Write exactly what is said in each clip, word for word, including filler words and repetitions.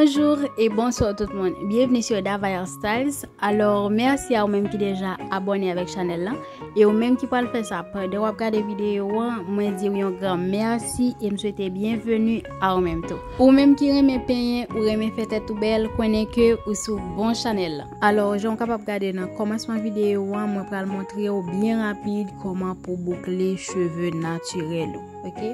Bonjour et bonsoir tout moun. Bienvenue sur Davaya Styles. Alò, mèsi a ou menm ki deja abòne avèk chanèl lan. E ou menm ki pral fè sa pandan w ap gade videyo an, mwen di w yon gran mèsi e m swete byenveni a ou menm tou. Ou menm ki renmen penyen, ou renmen fè tèt ou bèl, konnen ke ou sou bon chanèl lan. Alò, jan w kapab gade nan kòmansman videyo an, mwen pral montre w byen rapid kòman pou boukle cheve natirèl ou, oke?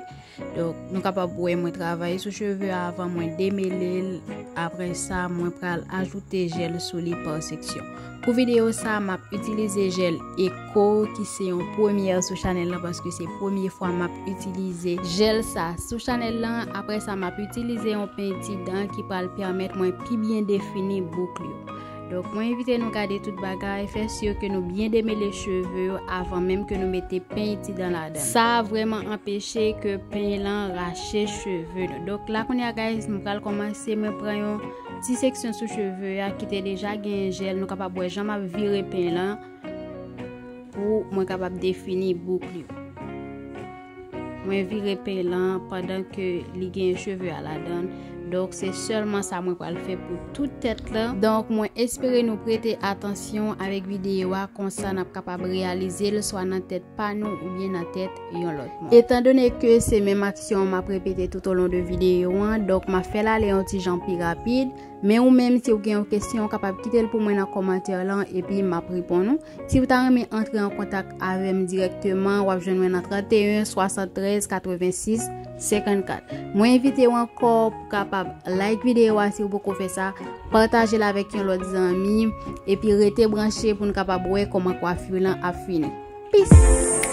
Donk, nou kapab wè mwen travay sou cheve a avan mwen demele l. Apre sa, mwen pral ajoute jèl sou li pa seksyon. Pou videyo sa, m ap itilize jèl Eko, ki se yon premyè sou chanèl lan, paske se premye fwa m ap itilize jèl sa sou chanèl lan. Apre sa, m ap itilize yon penti dan ki pral pèmèt mwen pi byen defini bouk yo. Donk, mwen envite nou gade tout bagay, fè si ke nou byen demele cheve yo avan menm ke nou mete penti dan ladan. Sa vrèman anpeche ke peny lan rache cheve nou. Donk, la kounye a, guys, mwen pral kòmanse, mwen pran yon ti seksyon sou cheve a ki te deja gen jèl. Nou kapab wè jan m ap vire peny lan pou mwen kapab defini bouk li. Mwen vire peny lan pandan ke li gen cheve a ladan. Donk, se sèlman sa mwen pral fè pou tout tèt lan. Donk, mwen espere nou prete atansyon avèk videyo a, konsa n ap kapab reyalize l swa nan tèt pa nou oubyen nan tèt yon lòt moun. Etandone ke se menm aksyon an m ap repete toutolon de videyo an, donk m ap fè l ale yon ti jan pi rapid. Men ou menm, si w gen yon kesyon, w kapab kite l pou mwen nan kòmantè lan, epi m ap reponn ou. Si w ta renmen antre an kontak avè m dirèkteman, w ap jwenn mwen nan trannteyen, swasanntrèz, katrevensis, senkannkat. Mwen envite w ankò pou kapab like videyo a si w poko fè sa, pataje l avèk yon lòt zanmi, epi rete branche pou n kapab wè kòman kwafi lan ap fini. Peace!